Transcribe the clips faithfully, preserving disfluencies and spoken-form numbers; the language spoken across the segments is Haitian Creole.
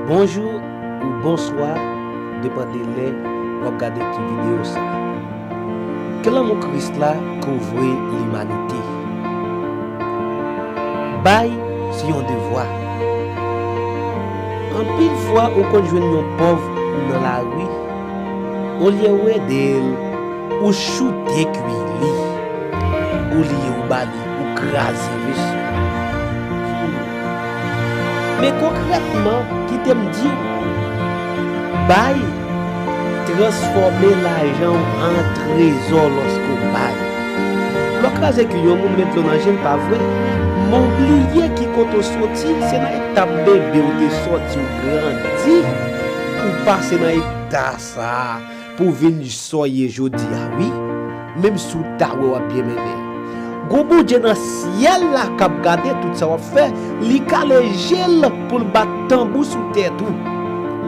Bonjou ou bonswa, depann de lè w ap gade ti videyo sa. Ke lanmou Kris la kouvri limanite. Bay se yon devwa. Anpil fwa ou konn jwenn yon pòv nan lari, olye w ede l, ou choute kwi li. Olye ou ba li, ou kraze veso. Men konkrètman, kite m di w, bay transfòme lajan w an trezò lòske w bay. Lè w kraze kwi yon moun, met dlo nan je l, pa vre? Men w bliye ki kote w soti, se nan eta bebe w te soti, w grandi, ou pase nan eta sa a pou w vin sa w ye jodi a, wi. Menm si w ta wè w ap byen mennen. Gon Bondye nan syèl la k ap gade tout sa w ap fè, li kale je l pou l bat tanbou sou tèt ou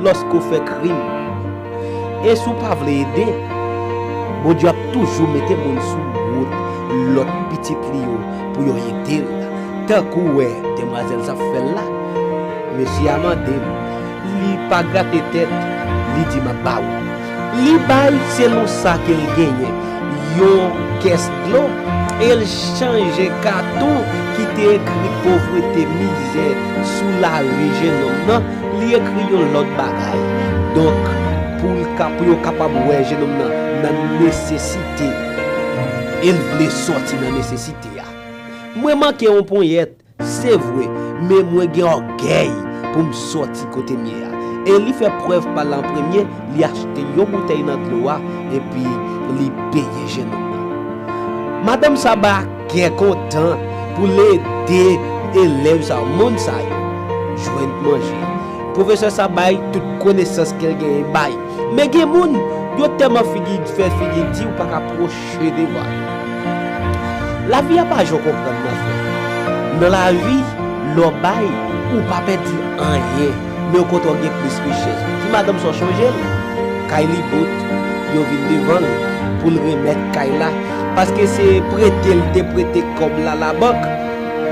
lòske w fè krim. E si w pa vle ede, Bondye ap toujou mete moun sou wout lòt pitit li yo pou yo ede l. Tankou w wè demwazèl sa ap fè l la, mesye a mande m, li pa grate tèt, li di m ap ba ou. Li bay selon sa ke l genyen, yon kès dlo, e l chanje katon ki te ekri povrete, mizè sou lavi jennonm nan, li ekri yon lòt bagay. Donk, pou l ka, pou yo kapab wè jennonm nan nan nesesite, e l vle sòti nan nesesite a. Mwen manke yon ponyèt, se vre, men mwen gen ògèy pou m sòti kote m ye a. E li fè prèv pa l an premye, li achte yon boutèy nan dlo a, epi li peye jennonm nan. Madanm sa bay kè kontan pou l ede elèv sa yo, moun sa yo, jwenn manje. Pwofesè sa bay tout konesans ke l genyen bay. Men gen moun, yo tèlman figi, fè figi di, ou pa ka pwoche devan yo. Lavi a pa jan w konprann nan fè. Nan lavi, lè w bay, ou pa pèdi anyen, men okontrè w gen plis richès. Ti madanm sa w chonje l, kay li bout, yo vin devan l pou l remèt kay la, paske se prete l te prete kòb la labank,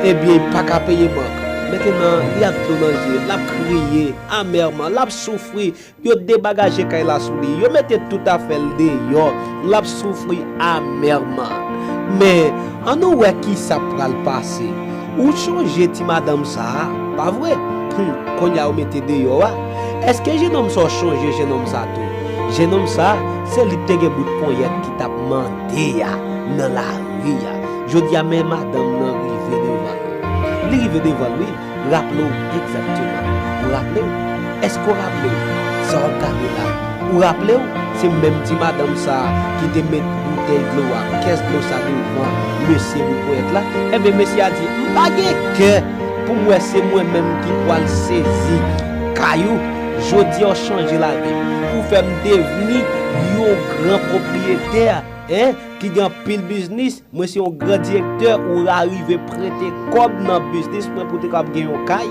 ebyen, li pa ka peye bank. Mentenan, li ak dlo nan je, l ap kriye amèman, l ap soufri, yo debagaje kay la sou li, yo mete tout afè l deyò, l ap soufri amèman. Men, ann nou wè kisa pral pase. Ou chonje ti madanm sa a, pa vre? Hum, kounye a yo mete deyò a. Èske jennonm sa w chonje jennonm sa tou? Jennonm sa, se li k te gen bout ponyèt ki t ap mande a nan lari a. Jodi a, men madanm nan rive devan l. Li rive devan l, wi. Raple w, egzakteman. Ou raple w? Èske w raple w sa w ap gade la? Ou raple w? Se menm ti madanm sa a ki te met boutèy dlo a, kès dlo sa devan mesye bout ponyèt la. Ebyen, mesye a di, m pa gen kè pou m wè se mwen menm ki pral sezi kay ou. Jodi a w chanje lavi m. Ou fè m devni yon gran pwopriyetè, en, ki gen anpil biznis. Mwen se yon gran direktè, ou arive prete kòb nan biznis mwen pou te kapab gen yon kay.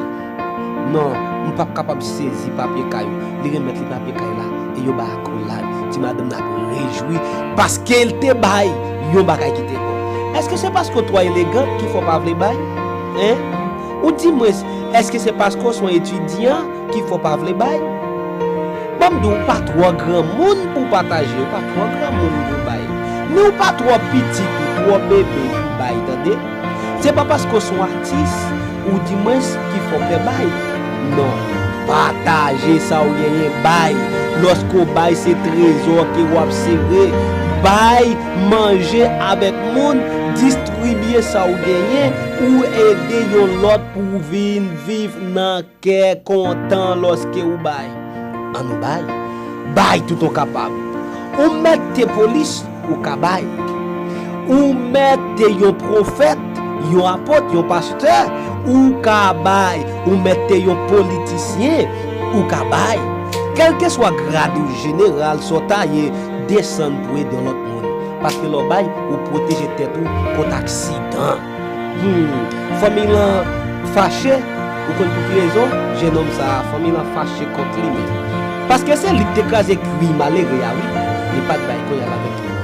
Non, m p ap kapab sezi papye kay ou. Li remèt li papye kay la, e yo bay akolad. Ti madanm nan ap rejwi, paske l te bay yon bagay ki te bon. Èske se paske w twò elegant ki fè w pa vle bay? En? Ou di mwen, èske se paske w se yon etidyan ki fè w pa vle bay? Ban m di w, ou pa twò granmoun pou w pataje, ou pa twò granmoun pou w bay. Men ou pa twò pitit ou twò bebe pou w bay, tande. Se pa paske w se yon atis, ou di mwens, ki fè w pè bay. Non. Pataje sa w genyen, bay. Lòske w bay, se trezò ke w ap sere. Bay, manje avèk moun, distribye sa w genyen, ou ede yon lòt pou w vin viv nan kè kontan lòske ou bay. Ann nou bay. Bay tout ou kapab. Ou mèt te polis, ou ka bay. Ou mèt te yon pwofèt, yon apot, yon pastè, ou ka bay. Ou mèt te yon politisyen, ou ka bay. Kèlkeswa grad ou, jeneral, sa w ta ye, desann pou ede yon lòt moun. Paske lè w bay, ou pwoteje tèt ou kont aksidan. Hmm, fanmi lan fache, ou konn pou ki rezon? Jennonm sa a, fanmi lan fache kont li menm. Paske se li ki te kraze kwi malere a, wi. Li pa t bay, kounye a l avèk li.